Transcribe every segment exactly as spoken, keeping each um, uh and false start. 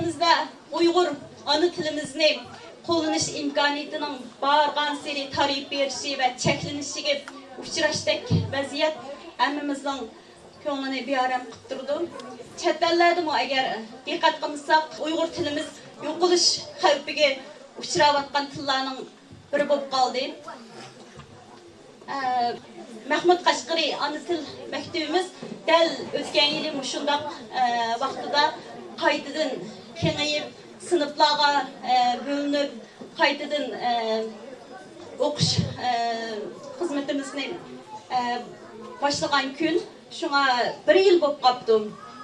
بىزدە ئۇيغۇر ئانا تىلىمىزنى قوللىنىش ئىمكانىيىتىنىڭ بارغانسېرى تارىيىپ بېرىشى ۋە چەكلىنىشىگە ئۇچراشتەك ۋەزىيەت ھەممىمىزنىڭ كۆڭلىنى بىئارام قىلىپ تۇرىدۇ. چەت ئەللەردىمۇ ئەگەر دىققەت قىلمىساق، ئۇيغۇر تىلىمىز يوقىلىش خەۋپىگە ئۇچراۋاتقان تىللارنىڭ بىرى بولۇپ قالدى. ئە، مەخمۇت قەشقىرى ئانا تىل مەكتىپىمىز دەل ئۆتكەن يىلى مۇشۇنداق، ئە، ۋاقتىدا قايتىدىن كېڭىيىپ، سىنىپلارغا، ئە، بۆلۈنۈپ، قايتىدىن، ئە، ئوقۇش، ئە، خىزمىتىمىزنى، ئە، باشلىغان كۈن. شۇڭا بىر يىل بولۇپ قاپتۇ.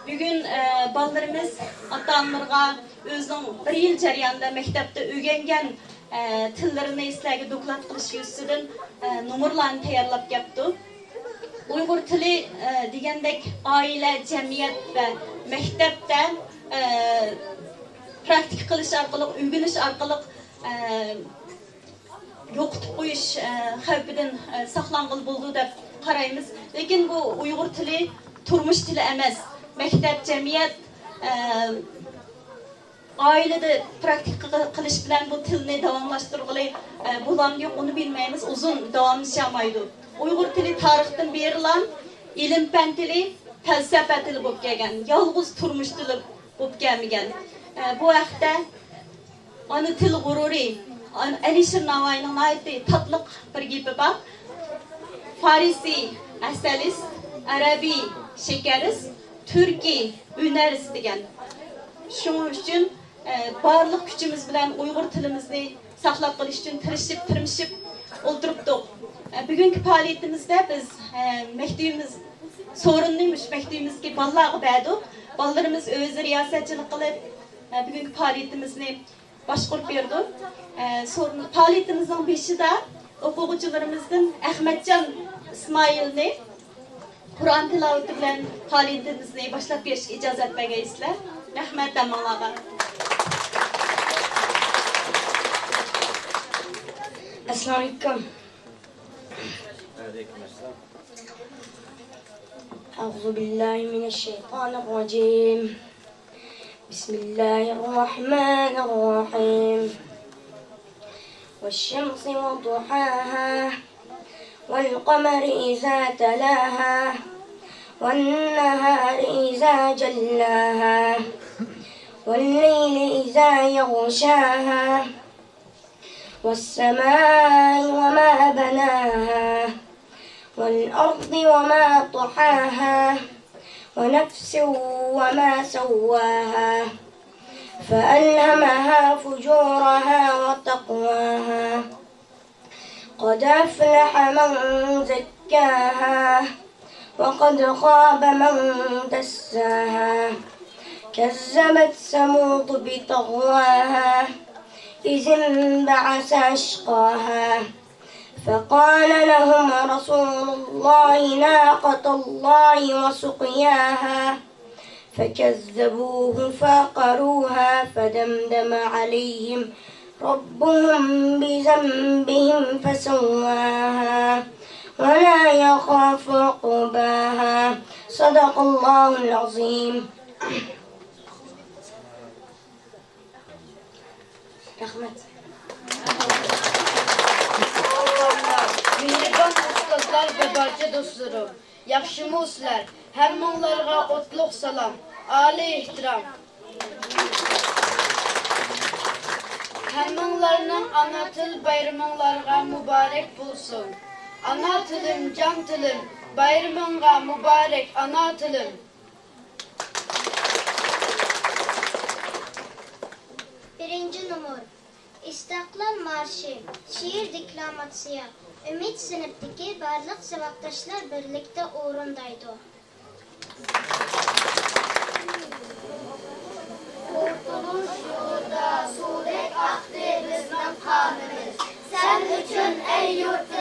بۈگۈن، ئە، بالىلىرىمىز ئاتا-ئانىلىرىغا ئۆزىنىڭ بىر يىل جەريانىدا مەكتەپتە ئۆگەنگەن، ئە، تىللىرىنى سىلەرگە دوكلات قىلىش يۈزىسىدىن، ئە، نومۇرلارنى تەييارلاپ كەپتۇ. ئۇيغۇر تىلى، ئە، دېگەندەك ئائىلە، جەمئىيەت ۋە مەكتەپتە، ئە، پراكتىكا قىلىش ئارقىلىق، ئۆگىنىش ئارقىلىق، ئە، يوقىتىپ قويۇش، ئە، خەۋپىدىن، ئە، ساقلانغىلى بولىدۇ دەپ قارايمىز. لېكىن بۇ ئۇيغۇر تىلى تۇرمۇش تىلى ئەمەس. مەكتەپ، جەمئىيەت، ئە، ئائىلىدە پراكتىكا قىلىش بىلەن بۇ تىلنى داۋاملاشتۇرغىلى، ئە، بولامدۇ يوق، ئۇنى بىلمەيمىز. ئۇزۇن داۋاملىشالمايدۇ. ئۇيغۇر تىلى تارىختىن بېرىلا ئىلىم-پەن تىلى، پەلسەپە تىلى بولۇپ كەلگەن. يالغۇز تۇرمۇش تىلى بولۇپ كەلمىگەن. ئە، بۇ ھەقتە ئانا تىل غۇرۇرى، ئان-، ئەلىشىر ناۋايىنىڭ ناھايىتى تاتلىق بىر گېپى بار. فارسى ئەسەلىست، ئەرەبىي شېكەرىست، تۈركىي ئۈنەرىست دېگەن. شۇڭا ئۈچۈن، ئە، بارلىق كۈچىمىز بىلەن ئۇيغۇر تىلىمىزنى ساقلاپ قېلىش ئۈچۈن تىرىشىپ، تىرمىشىپ ئولتۇرۇپتۇق. ئە، بۈگۈنكى پائالىيىتىمىزدە بىز، ئە، مەكتىۋىمىز سورۇننى مۇشۇ مەكتىۋىمىزدىكى بالىلارغا بەردۇق. بالىلىرىمىز ئۆزى رىياسەتچىلىك قىلىپ، ئە، بۈگۈنكى پائالىيىتىمىزنى باشقۇرۇپ بېرىدۇ. ئە، سورۇن، پائالىيىتىمىزنىڭ بېشىدا ئوقۇغۇچىلىرىمىزدىن ئەخمەتجان ئىسمائىلنى قۇرئان تىلاۋىتى بىلەن پائالىيىتىمىزنى باشلاپ بېرىشكە ئىجازەت بەرگەيسىلەر. رەھمەت ھەممىڭلارغا. ئەسسالامۇ ئەلەيكۇم. أعوذ بالله من الشيطان الرجيم. بسم الله الرحمن الرحيم. والشمس وضحاها، والقمر إذا تلاها، والنهار إذا جلاها، والليل إذا يغشاها، والسماء وما بناها، والأرض وما طحاها، ونفس وما سواها، فألهمها فجورها وتقواها، قد أفلح من زكاها، وقد خاب من دساها، كذبت ثمود بطغواها، إذ انبعث أشقاها، فقال لهم رسول الله ناقة الله وسقياها، فكذبوه فعقروها فدمدم عليهم ربهم بذنبهم فسواها ولا يخاف عقباها. صدق الله العظيم. رەھمەت. مېھرىبان ئۇستازلار ۋە بارچە دوستلىرىم، ياخشىمۇ سىلەر؟ ھەممىڭلارغا ئوتلۇق سالام، ئالىي ئېھتىرام. ھەممىڭلارنىڭ ئانا تىل بايرىمىڭلارغا مۇبارەك بولسۇن. ئانا تىلىم، جان تىلىم، بايرىمىڭغا مۇبارەك، ئانا تىلىم. بىرىنچى نومۇر، ئىستىقلال مارشى، شېئىر دېكلاماتسىيە، ئۈمىد سىنىپتىكى بارلىق ساۋاقداشلار بىرلىكتە ئورۇندايدۇ. قۇتۇلۇش يولىدا سۇدەك ئاقتى بىزنىڭ قانىمىز. سەن ئۈچۈن، ئەي يۇرت،